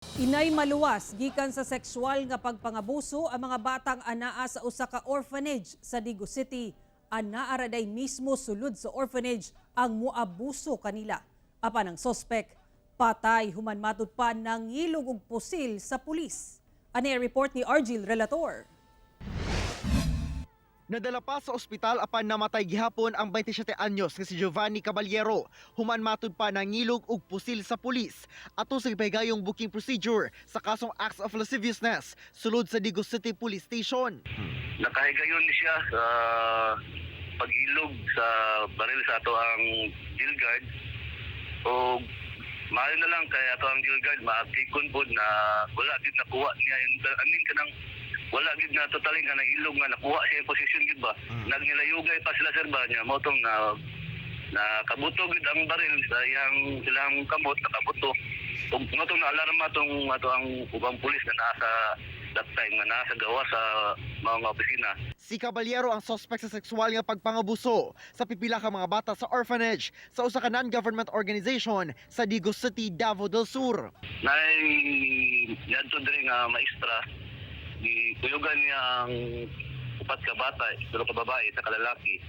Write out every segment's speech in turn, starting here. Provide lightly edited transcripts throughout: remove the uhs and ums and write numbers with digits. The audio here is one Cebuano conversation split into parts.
Inay maluwas gikan sa sexual nga pagpangabuso ang mga batang anaa sa usa ka orphanage sa Digos City. Anaa ra day mismo sulod sa orphanage ang muabuso kanila. Apan ang sospek patay human matud pa nangilog og pusil sa pulis. Ani ang report ni Argil Relator. Nadala pa sa ospital apan namatay gihapon ang 27 anyos nga si Giovanni Caballero human matud pa nangilog og pusil sa pulis ato sa gipahigayong booking procedure sa kasong acts of lasciviousness sulod sa Digos City Police Station. Nakahigayon ni siya sa pag-ilog sa baril sa ato ang jail guard o maayo na lang kay ato ang jail guard maapikon pod na wala gid nakuha niya yung, I mean, kanang wala gid na totally nga nailog nga nakuha siya yung position gid ba. Nagnilayugay pa sila, sir, ba niya mo tong na nakabuto gid ang baril sa iyang silang kamot, nakabuto ug mo tong naalarma tong ato ang ubang pulis na nasa that time nga nasa gawa sa mga opisina. Si Caballero ang suspect sa sexual nga pagpangabuso sa pipila ka mga bata sa orphanage sa usa ka non-government organization sa Digos City, Davao del Sur. Nay niadto diri nga maestra, gikuyugan niya ang upat ka bata, tulo ka babae sa kalalaki,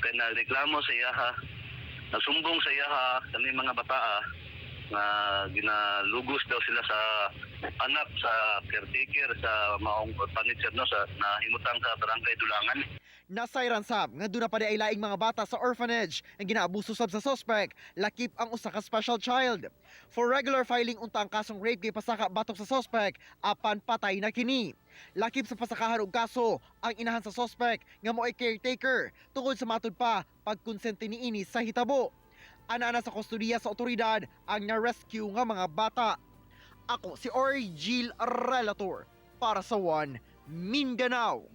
kay nagreklamo sa iyaha, nagsumbong sa iyaha kani mga bataa nga ginalugos daw sila sa anak sa caretaker sa maong orphanage no sa nahimutang sa Barangay Dulangan. Nasayran sab nga duna pa diay laing mga bata sa orphanage ang ginaabuso sab sa suspect, lakip ang usa ka special child. For regular filing unta ang kasong rape kay pasaka batok sa suspect apan patay na kini. Lakip sa pasakahan og kaso ang inahan sa suspect nga mo'y caretaker tungod sa matud pa pagkonsente niini sa hitabo. Ana na sa kustodiya sa otoridad ang na-rescue nga mga bata. Ako si Orgil Relator para sa One Mindanao.